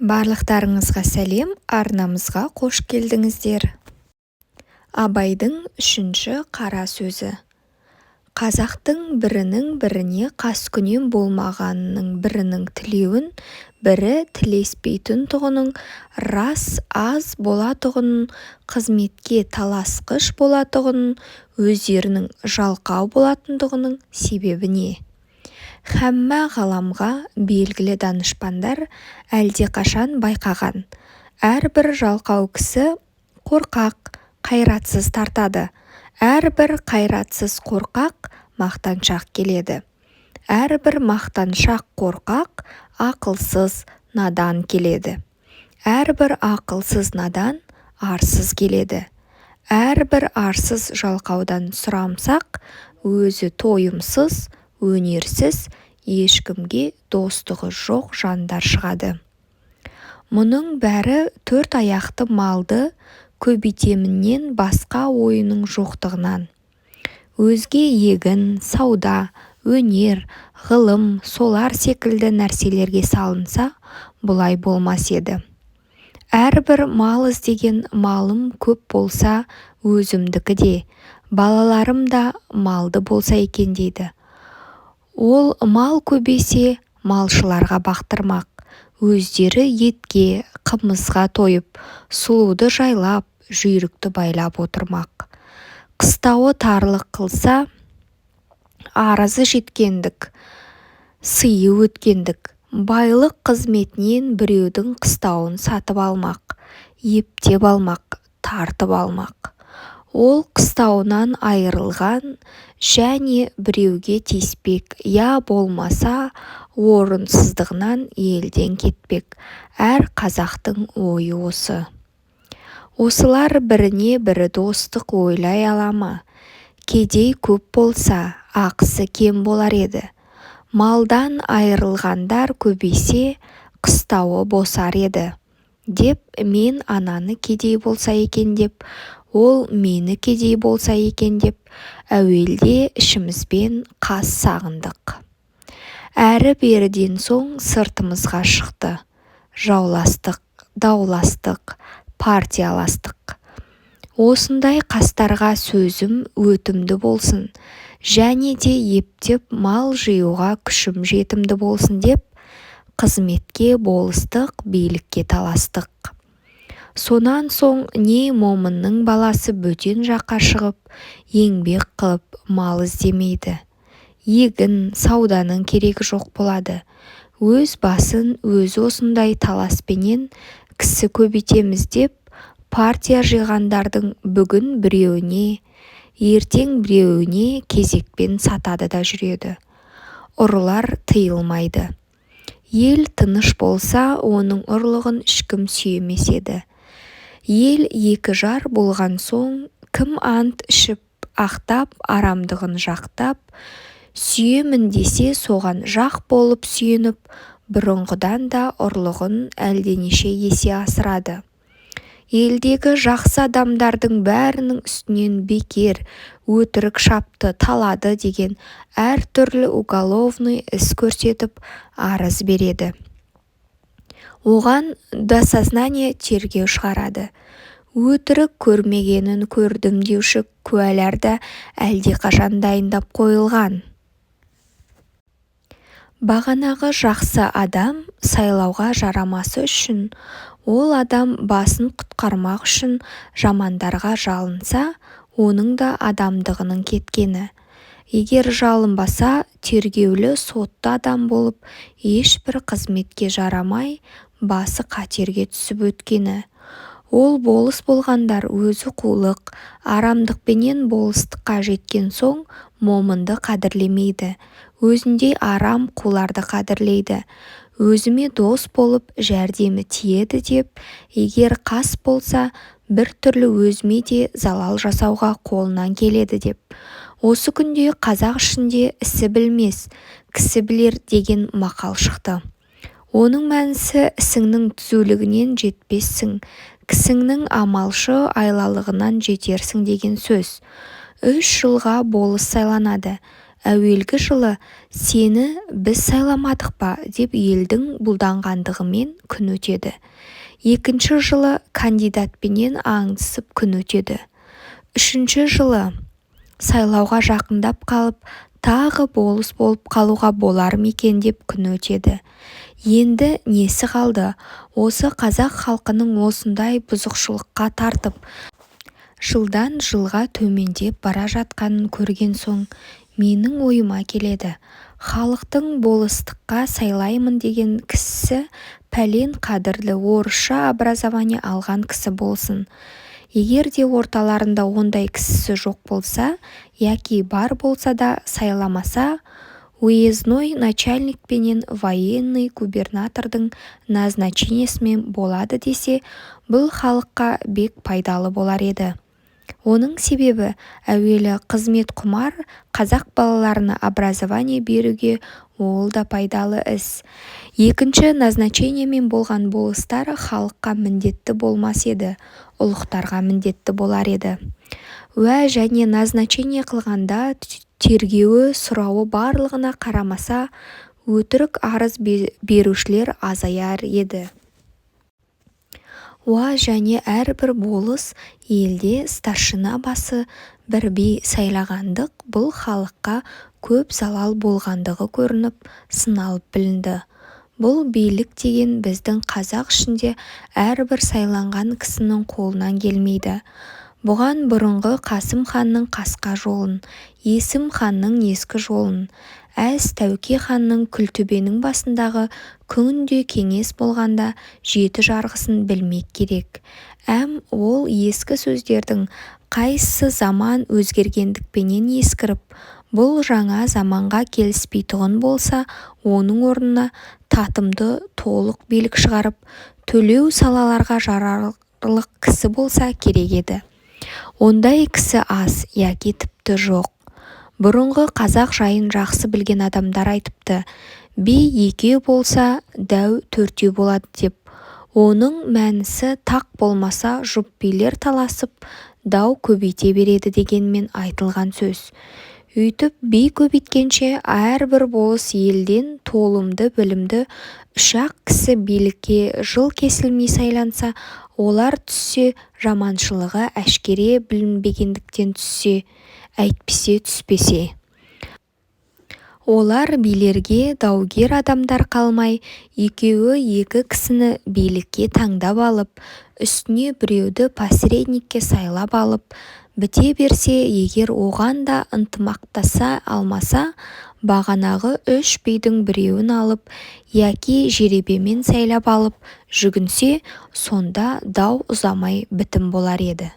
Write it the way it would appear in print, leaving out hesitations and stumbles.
Барлықтарыңызға сәлем, арнамызға қош келдіңіздер. Абайдың үшінші қара сөзі. Қазақтың бірінің біріне қаскүнем болмағанының, бірінің тілеуін бірі тілеспейтұғынның, рас аз болатұғынын, қызметке таласқыш болатұғынын, өздерінің жалқау болатындығының себебі не? Һәммә ғаламға белгілі данышпандар әлдеқашан байқаған: әрбір жалқау кісі қорқақ, қайратсыз тартады, әрбір қайратсыз қорқақ мақтаншақ келеді, әрбір мақтаншақ қорқақ ақылсыз, надан келеді, әрбір ақылсыз надан арсыз келеді, әрбір арсыз жалқаудан сұрамсақ, өзі тойымсыз, өнерсіз, ешкімге достығы жоқ жандар шығады. Мұның бәрі төрт аяқты малды көбейтеміннен басқа ойының жоқтығынан. Өзге егін, сауда, өнер, ғылым солар секілді нәрселерге салынса, бұлай болмас еді. Әрбір мал іздеген малым көп болса өзімдікі де, балаларым да малды болса екен дейді. Ол мал көбейсе, малшыларға бақтырмақ, өздері етке, қымызға тойып, сұлуды жайлап, жүйрікті байлап отырмақ. Қыстауы тарлық қылса, арызы жеткендік, сыйы өткендік, байлық қызметінен біреудің қыстауын сатып алмақ, ептеп алмақ, тартып алмақ. Ол қыстауынан айырылған және біреуге тиіспек, я болмаса орынсыздығынан елден кетпек. Әр қазақтың ойы осы. Осылар біріне бірі достық ойлай ала ма? Кедей көп болса, ақысы кем болар еді. Малдан айырылғандар көбейсе, қыстауы босар еді, деп мен ананы кедей болса екен деп, ол мені кедей болса екен деп, әуелде ішімізбен қас сағындық. Әрі-беріден соң сыртымызға шықты. Жауластық, дауластық, партияластық. Осындай қастарға сөзім өтімді болсын, және де ептеп мал жиюға күшім жетімді болсын деп, қызметке, болыстық, билікке таластық. Сонан соң не момынның баласы бөтен жаққа шығып, еңбек қылып, мал іздемейді. Егін, сауданың керегі жоқ болады. Өз басын өзі осындай таласпенен кісі көбейтеміз деп, партия жиғандардың бүгін біреуіне, ертең біреуіне кезекпен сатады да жүреді. Ұрылар тыйылмайды. Ел тыныш болса, оның ұрлығын ешкім сүйемес еді. Ел екі жар болған соң, кім ант ішіп, ақтап, арамдығын жақтап, сүйемін десе, соған жақ болып сүйеніп, бұрынғыдан да ұрлығын әлденеше есе асырады. Елдегі жақсы адамдардың бәрінің үстінен бекер, өтірік шапты, талады деген әртүрлі уголовный іс көрсетіп, арыз береді. Оған дознание тергеу шығарады. Өтірік көрмегенін көрдім деуші куәлар да әлдеқашан дайындап қойылған. Бағанағы жақсы адам сайлауға жарамасы үшін, ол адам басын құтқармақ үшін жамандарға жалынса, оның да адамдығының кеткені. Егер жалынбаса, тергеулі сотты адам болып, ешбір қызметке жарамай, басы қатерге түсіп өткені. Ол болыс болғандар өзі қулық, арамдықпенен болыстыққа жеткен соң момынды қадірлемейді, өзіндей арам қуларды қадірлейді. Өзіме дос болып, жәрдемі тиеді деп, егер қас болса, бір түрлі өзіме де залал жасауға қолынан келеді деп. Осы күнде қазақ ішінде ісі білмес, кісі білер деген мақал шықты. Оның мәнісі ісіңнің түзулігінен жетпессің, кісіңнің амалшы айлалығынан жетерсің деген сөз. 3 жылға болыс сайланады. Әуелгі жылы сені біз сайламадық па деп елдің бұлданғандығымен күн өтеді. Екінші жылы кандидатпенен аңдысып күн өтеді. Үшінші жылы сайлауға жақындап қалып, тағы болыс болып қалуға болар ма екен деп күн өтеді. Енді несі қалды, осы қазақ халқының осындай бұзықылыққа тартып, жылдан жылға төмендеп бара жатқанын көрген соң менің ойыма келеді: халықтың болыстыққа сайлаймын деген кісісі пәлен қадірлі орысша образование алған кісі болсын. Егер де орталарында ондай кісісі жоқ болса, яки бар болса да сайламаса, уезной начальникпенен военный губернатордың назначениесімен болады десе, бұл халыққа бек пайдалы болар еді. Оның себебі, әуелі қызметқұмар қазақ балаларына образование беруге ол да пайдалы іс. Екінші назначениемен болған болыстар халыққа міндетті болмас еді, ұлықтарға міндетті болар еді. Уә және назначение қылғанда тергеуі, сұрауы барлығына қарамаса, өтірік арыз берушілер азаяр еді. Уа және әрбір болыс елде старшина басы бір би сайлағандық бұл халыққа көп залал болғандығы көрініп, сыналып білінді. Бұл билік деген біздің қазақ ішінде әрбір сайланған кісінің қолынан келмейді. Бұған бұрынғы Қасым ханның қасқа жолын, Есім ханның ескі жолын, әз Тәуке ханның Күлтөбенің басындағы күнде кеңес болғанда жеті жарғысын білмек керек. Әм ол ескі сөздердің қайсысы заман өзгергендікпенен ескіріп, бұл жаңа заманға келіспейтұғын болса, оның орнына татымды толық билік шығарып, төлеу салаларға жарарлық кісі болса керек еді. Ондай кісі аз, яки тіпті жоқ. Бұрынғы қазақ жайын жақсы білген адамдар айтыпты: би екеу болса, дәу төртеу болады деп. Оның мәнісі тақ болмаса жұп билер таласып, дау көбейте береді дегенмен айтылған сөз. Өйтіп би көбейткенше әрбір болыс елден толымды білімді үш-ақ кісі билікке жыл кесілмей сайланса, олар түссе жаманшылығы әшкере білінбегендіктен түссе, әйтпесе түспесе. Олар билерге даугер адамдар қалмай, екеуі екі кісіні билікке таңдап алып, үстіне біреуді посредникке сайлап алып, біте берсе, егер оған да ынтымақтаса алмаса, бағанағы үш бидің біреуін алып, яки жеребемен сайлап алып жүгінсе, сонда дау ұзамай бітім болар еді.